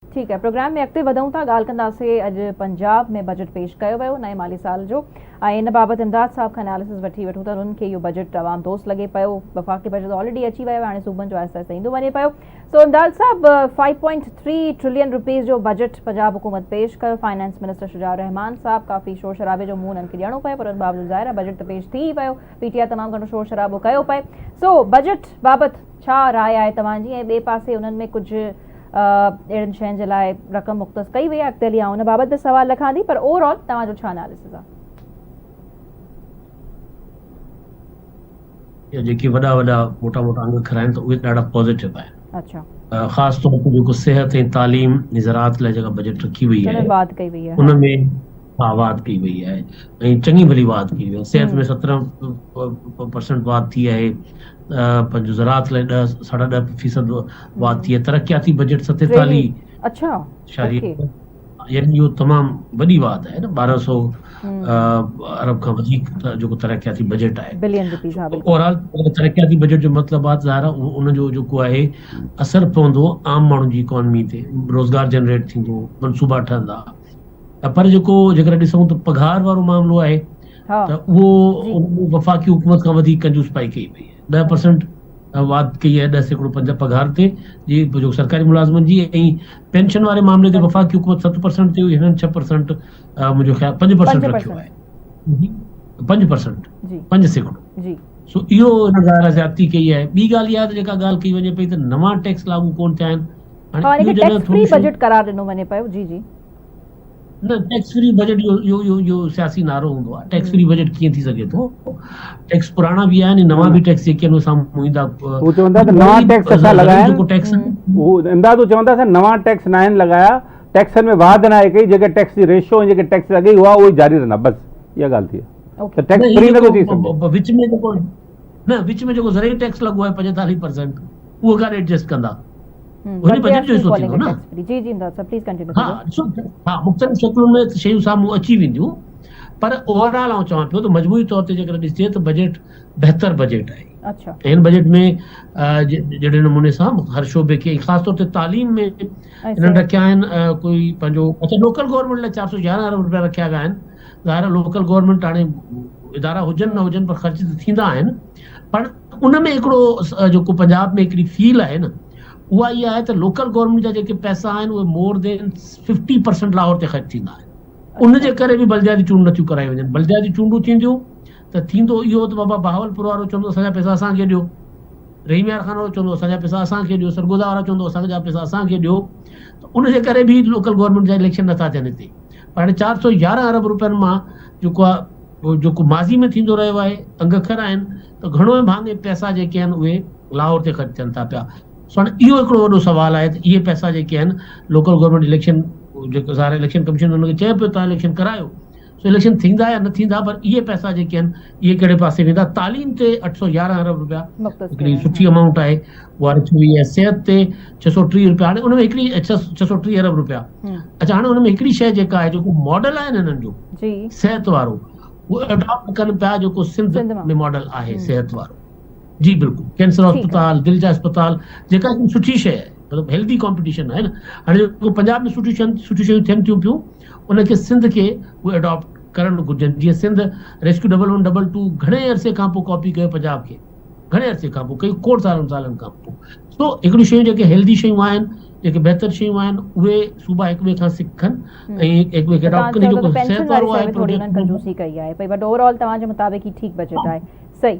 ٺيڪ آهي پروگرام ۾ اڳتي وڌون ٿا ڳالهه ڪنداسين اڄ پنجاب ۾ بجيٽ پيش ڪيو ويو نئين مالي سال جو ۽ ان بابت امداد صاحب کان اناليسز وٺي وٺون ته انهن کي اهو بجيٽ عوام دوست لڳي پيو وفاقي بجيٽ آلريڊي اچي ويو هاڻي صوبن جو آهستي آهستي ايندو وڃي پيو سو امداد صاحب 5.3 ٽريلين روپيز جو بجيٽ پنجاب حڪومت پيش ڪيو فائنانس منسٽر شجاع الرحمان صاحب ڪافي شور شرابي جو منهن انهن کي ڏيڻو پيو پر ان باوجود ظاهر آهي بجيٽ ته پيش ٿي ئي ويو پي ٽي آء تمام گهڻو شور شرابو ڪيو پئي سو بجيٽ بابت ڇا راء آهي توهان جي ۽ ٻئي پاسي انهن ۾ ڪجهه اهڙين شين جي لاء رقم مختص ڪئي وئي آهي اڳتي هلي آئون ان بابت به سوال رکان ٿي پر اوور آل توهان جو ڇا اناليسز آهي؟ جيڪي وڏا وڏا موٽا موٽا انگ اکر آهن ته اهي ڏاڍا پازيٽو آهن. اڇا. خاص طور تي جيڪو صحت ۽ تعليم ۽ زراعت لاء جيڪا بجيٽ رکي وئي آهي واڌ ڪئي وئي آهي ان ۾ ها واڌ ڪئي وئي آهي ۽ چڱي ڀلي واڌ ڪئي وئي آهي صحت ۾ 17% واڌ ٿي آهي پنهنجو زراعت لاء ڏهه ساڍا ڏهه فيصد واڌ ٿي آهي ترقياتي بجيٽ ستيتاليهه اڇا اشاريه يعني اهو تمام وڏي واڌ آهي نه 1200 ارب کان وڌيڪ جيڪو ترقياتي بجيٽ آهي بلين روپيز ها بلڪل اوور آل ترقياتي بجيٽ جو مطلب آهي ظاهر آهي ان جو جيڪو آهي اثر پوندو عام ماڻهن جي اڪانمي تي روزگار جنريٽ ٿيندو منصوبا ٺهندا پر جيڪو جيڪڏهن ڏسون ته پگهار وارو معاملو آهي ته اهو وفاقي حڪومت کان وڌيڪ ڪنجوس پائي ڪئي وئي آهي 10% واڌ ڪئي آهي 10% پنج پگهار تي جي جو سرڪاري ملازمن جي ۽ پينشن واري معاملي تي وفاقي حڪومت 7% تي هئي هنن 6% منهنجو خيال 5% رکيو آهي 5% 5% جي سو اهو هن ظاهر زيادتي ڪئي آهي ٻي ڳالهه اها آهي ته جيڪا ڳالهه ڪئي وڃي پئي ته نوان ٽيڪس لاڳو ڪون ٿيا آهن هاڻي اهو جڏهن ٽيڪس فري بجيٽ قرار ڏنو وڃي پيو جي جي. نه ٽيڪس فري بجيٽ اهو اهو اهو سياسي نعرو هوندو آهي ٽيڪس فري بجيٽ ڪيئن ٿي سگهي ٿو ٽيڪس پراڻا به آهن نوان به ٽيڪس جيڪي آهن سامهون ايندا هو چوندا ته نوان ٽيڪس اسان لڳايا آهن ٽيڪس هو امداد هو چوندا ته نوان ٽيڪس ناهن لڳايا ٽيڪسن ۾ واڌ ناهي ڪئي جيڪي ٽيڪس جي ريشو ۽ جيڪي ٽيڪس اڳي هئا اهي جاري رهندا بس اها ڳالهه ٿي ته ٽيڪس فري نٿو ٿي سگهي وچ ۾ جيڪو نه وچ ۾ جيڪو زرعي ٽيڪس لڳو آهي 45% اهو ڪاڏي ايڊجسٽ ڪندا ان بجيٽ جو حصو ٿيندو نه جي جي امداد صاحب پليز ڪنٽينيو ها ڏسو ها مختلف شڪلن ۾ شيون سامهون اچي وينديون پر اوور آل آئون چوان پيو ته مجموعي طور تي جيڪڏهن ڏسجي ته بجيٽ بهتر بجيٽ آهي اڇا هن بجيٽ ۾ جهڙي نموني سان هر شعبي کي خاص طور تي تعليم ۾ انهن رکيا آهن ڪوئي پنهنجو اڇا لوڪل گورنمينٽ لاء 411 ارب روپيا رکيا ويا آهن ظاهر آهي لوڪل گورنمينٽ هاڻي ادارا هجن نه هجن پر خرچ ته ٿيندا آهن پر ان ۾ هڪڙو جيڪو پنجاب ۾ هڪڙي فيل آهي نه اها اها آهي ته لوڪل گورنمينٽ جا جيڪي پئسا آهن اهي مور دين 50% لاهور تي خرچ ٿيندا آهن ان جي ڪري به بلدياتي چونڊون نٿيون ڪرايون وڃن بلدياتي چونڊون ٿينديون ته ٿيندو اهو ته بابا بهاولپور وارو چوندو اسان جا پئسا اسان کي ڏيو رحيم يار خان وارو چوندو اسان جا پئسا اسان کي ڏيو سرگودا وارا چوندو اسان جا پئسا اسان کي ڏيو ته ان جي ڪري به لوڪل گورنمينٽ جا اليڪشن نٿا ٿين هتي پر هاڻي 411 ارب روپين مان جيڪو آهي جيڪو ماضي ۾ ٿيندو رهيو آهي، انگ اکر آهن ته گهڻو ڀاڱي پئسا جيڪي آهن اهي لاهور تي خرچ ٿين ٿا پيا. سو هاڻي اهو هڪڙو وڏو سوال آهي ته اهي پئسا جيڪي آهن لوڪل گورنمينٽ اليڪشن جيڪو ظاهر اليڪشن ڪميشن انهن کي چئي پيو توهان اليڪشن ڪرايو سو اليڪشن ٿيندا يا نه ٿيندا پر اهي پئسا جيڪي آهن اهي ڪهڙي پاسي ويندا تعليم تي 811 ارب روپيا هڪڙي سٺي امائونٽ آهي اها رکي وئي آهي صحت تي 630 روپيا هاڻي ان ۾ هڪڙي 630 ارب روپيا اڇا هاڻي ان ۾ هڪڙي شيء جيڪا آهي جيڪو ماڊل آهي نه هنن جو صحت وارو اهو اڊاپٽ ڪن پيا جيڪو سنڌ ۾ ماڊل آهي صحت وارو جي بلڪل ڪينسر اسپتال دل جا اسپتال جيڪا هڪ سٺي شيء آهي مطلب هيلدي ڪمپٽيشن آهي نه هاڻي جيڪو پنجاب ۾ سٺيون شيون سٺيون شيون ٿين ٿيون پيون ان کي سنڌ کي اهي اڊاپٽ ڪرڻ گهرجن جيئن Sindh rescue double one double two گهڻي عرصي کان پوء ڪاپي ڪيو پنجاب کي گهڻي عرصي کان پوء ڪئي کوڙ سالن سالن کان پوء سو هڪڙيون شيون جيڪي هيلدي شيون آهن جيڪي بهتر شيون آهن اهي صوبا هڪ ٻئي کان سکن ۽ هڪ ٻئي کي اڊاپٽ ڪن جيڪو صحت وارو آهي ٿوري انهن ڪنجوسي ڪئي آهي پئي بٽ اوور آل توهان جي مطابق هي ٺيڪ بجيٽ آهي صحيح.